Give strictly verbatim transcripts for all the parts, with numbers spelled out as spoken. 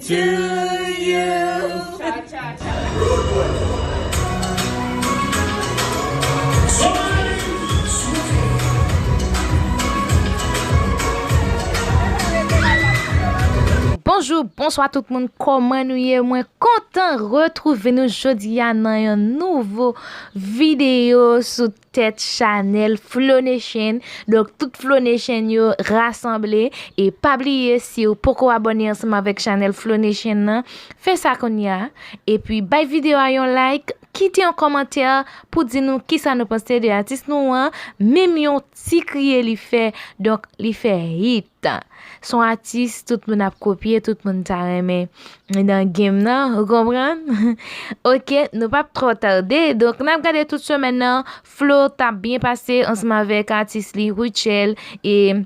Do you? Bonjou, bonswa tout moun, kòman nou ye? Mwen kontan retwouve nou jodi a nan yon nouvo videyo sou tèt chanèl Flow Nation. Donk, tout Flow Nation yo rasanble. E pa bliye, si w poko abòne ansanm avèk chanèl Flow Nation nan, fè sa kounye a. Epi, bay videyo a yon like, kite yon kòmantè pou di nou kisa nou panse de atis nou an. Menm yon ti kriye li fè, donk li fè hit. Se yon atis tout moun ap kopye, tout moun ta renmen nan game nan, ou konprann? Ok, nou p ap twò tande. Donk, n ap gade tout semèn nan, Flow t ap byen pase ansanm avèk atis li, Rutshelle, e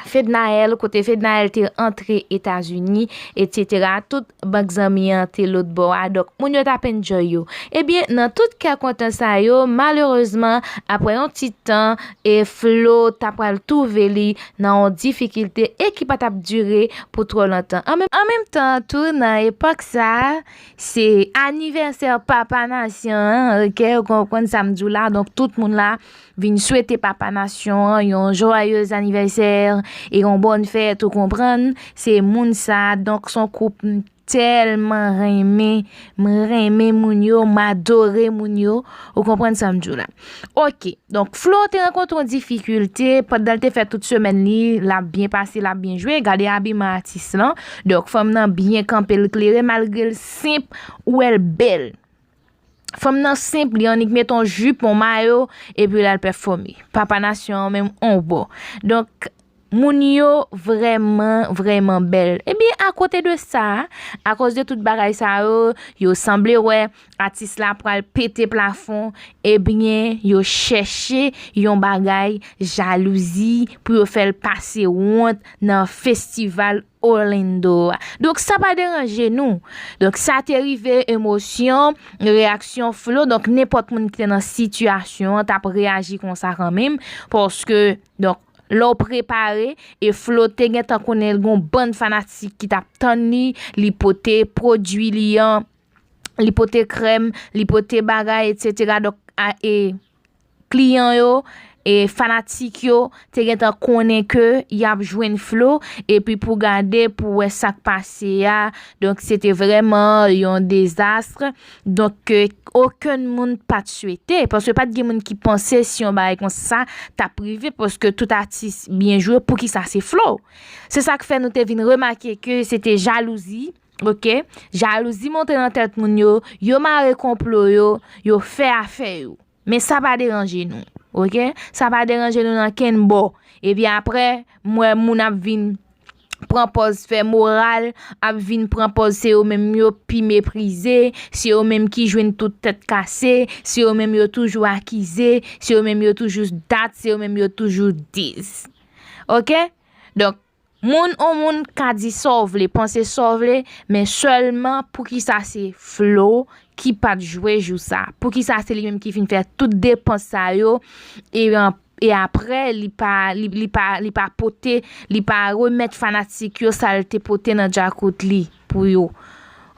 Fednaelle, kote Fednaelle te antre Etazini, etsetera. Tout bank zanmi an te lòt bò a, donk moun yo t ap enjoy yo. Ebyen, nan tout kè kontan sa yo, malerezman, apre yon ti tan, e Flow ta pral twouve li nan yon difikilte e ki pa t ap dire pou twò lontan. An menm, an menm tan tou, nan epòk sa a, se anivèsè Papa Nasyon an, ok, ou konprann sa m di w la, donk tout moun la vin swete Papa Nasyon an yon joyeux anniversaire e yon bonne fête, ou konprann, se moun sa a, donk se yon koup tèlman renmen, m renmen moun yo, m adore moun yo, ou konprann sa m di w la. Ok, donk Flow te rankontre yon difikilte, pandan l te fè tout semèn li, l ap byen pase, l ap byen jwe, gade abiman atis lan, donk fanm nan byen kanpe, l klere, malgre l senp, ou wè l bèl. Fanm nan senp, li annik met yon jip, yon mayo, epi l al pèfòme. Papa Nasyon an menm on bò. Donk, moun yo vrèman, vrèman bèl. Ebyen, akote de sa, akoz de tout bagay sa yo, yo sanble wè atis la pral pete plafon, ebyen, yo chèche yon bagay jalouzi pou yo fè l pase wont nan festival Orlando a. Donk, sa pa deranje nou. Donk, sa te rive emosyon, reyaksyon Flow. Donk, nenpòt moun ki te nan sitiyasyon an t ap reyaji konsa kanmenm. Paske, donk, lè w prepare, e Flow te gentan konnen l gon bann fanatik ki t ap tann li, li pote pwodui li an, li pote krèm, li pote bagay, etsetera. Donk, a, e kliyan yo, e fanatik yo te gentan konnen ke y ap jwenn Flow, epi pou gade, pou wè sa k pase a, donk se te vrèman yon dezas. Donk, ke okenn moun pa t swete, paske pa t gen moun ki panse si yon bagay konsa t ap rive, paske tout atis byen jwe, poukisa se Flow? Se sa k fè nou te vin remake ke se te jalouzi, ok? Jalouzi monte nan tèt moun yo, yo mare konplo yo, yo fè afè yo. Men sa pa deranje nou, ok? Sa pa deranje nou nan kenn bò. Epi apre, m wè moun ap vin pran pòz fè moral, ap vin pran pòz se yo menm yo pi meprize, se yo menm ki jwenn tout tèt kase, se yo menm yo toujou akize, se yo menm yo toujou dat, se yo menm yo toujou dis. Ok? Donk, moun, on moun ka di sa w vle, panse sa w vle, men sèlman poukisa se Flow ki pa t jwe jou sa? Poukisa se li menm ki fin fè tout depans sa yo, e, e apre, li pa, li, li pa, li pa pote, li pa remèt fanatik yo sa l te pote nan djakout li pou yo?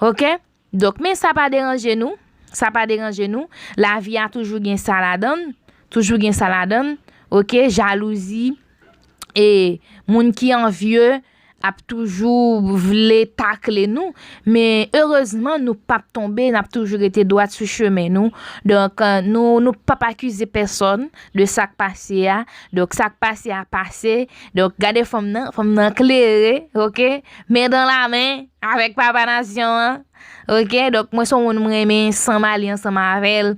Ok? Donk, men sa pa deranje nou. Sa pa deranje nou. Lavi a toujou gen sa ladan l. Toujou gen sa ladan l. Ok? Jalouzi. E moun ki anvye ap toujou vle takle nou. Men erezman, nou p ap tonbe. N ap toujou rete dwat sou chemen nou. Donk, eh, nou, nou p ap akize pèsòn de sa k pase a. Donk, sa k pase a pase. Donk, gade fanm nan. Fanm nan klere. Ok? Men dan la men avèk Papa Nasyon an. Ok, donk mwen se yon moun m renmen ansanm ale ansanm avè l.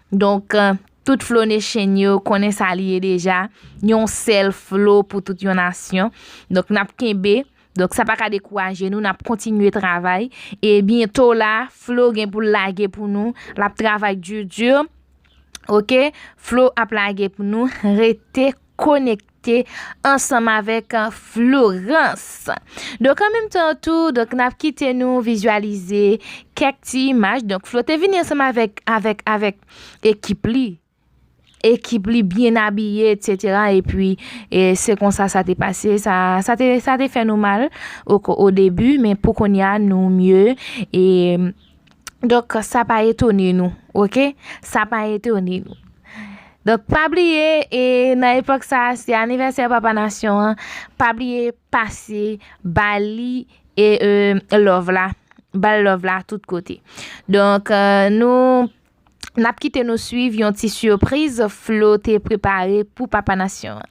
Donk, eh, tout Flow Nation yo konnen sa li ye deja. Yon sèl Flow pou tout yon nasyon. Donk, n ap kenbe. Donk, sa pa ka dekouraje nou, n ap kontinye travay. E byento la, Flow gen pou l lage pou nou. L ap travay di di. Ok, Flow ap lage pou nou. Rete konekte ansanm avèk, eh, Florence. Donk, an menm tan tou, donk, n ap kite nou vizyalize kèk ti imaj. Donk, Flow te vini ansanm avèk, avèk, avèk ekip li. ekip li byen abiye, etsetera. Epi, e, se konsa sa te pase. Sa, sa te, sa te fè nou mal o, o debi, men pou kounye a, nou mye. E, donk, sa pa etone nou, oke? Sa pa etone nou. Donk, pa bliye, e, nan epòk sa, se anivèsè Papa Nasyon an, pa bliye pase, ba li, e, e, love la. Ba l love la tout kote. Donk, e, nou, n ap kite nou swiv yon ti sipriz Flo te prepare pou Papa Nasyon an.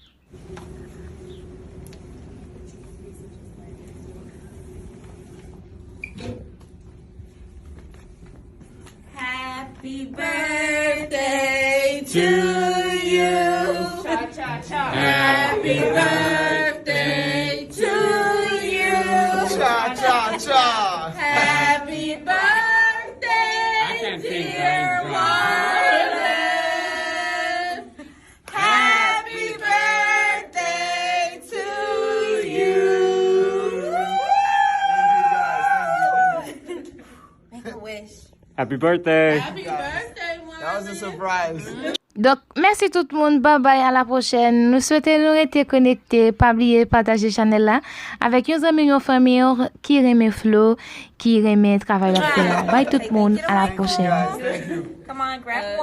Happy birthday to you. Cha, cha, cha. Happy birthday to you. Cha, cha, cha. Happy birthday, dear Warren. Happy birthday to you. Make a wish. Happy birthday. Happy birthday, Warren. That was a surprise. Donk, mèsi tout moun. Babay, a la pwochèn. Nou swete nou rete konekte. Pa bliye pataje chanèl la avèk yon zanmi, yon fanmi ki renmen Flo, ki renmen travay l ap fè a. Bay tout moun, a la pwochèn. Come on, grab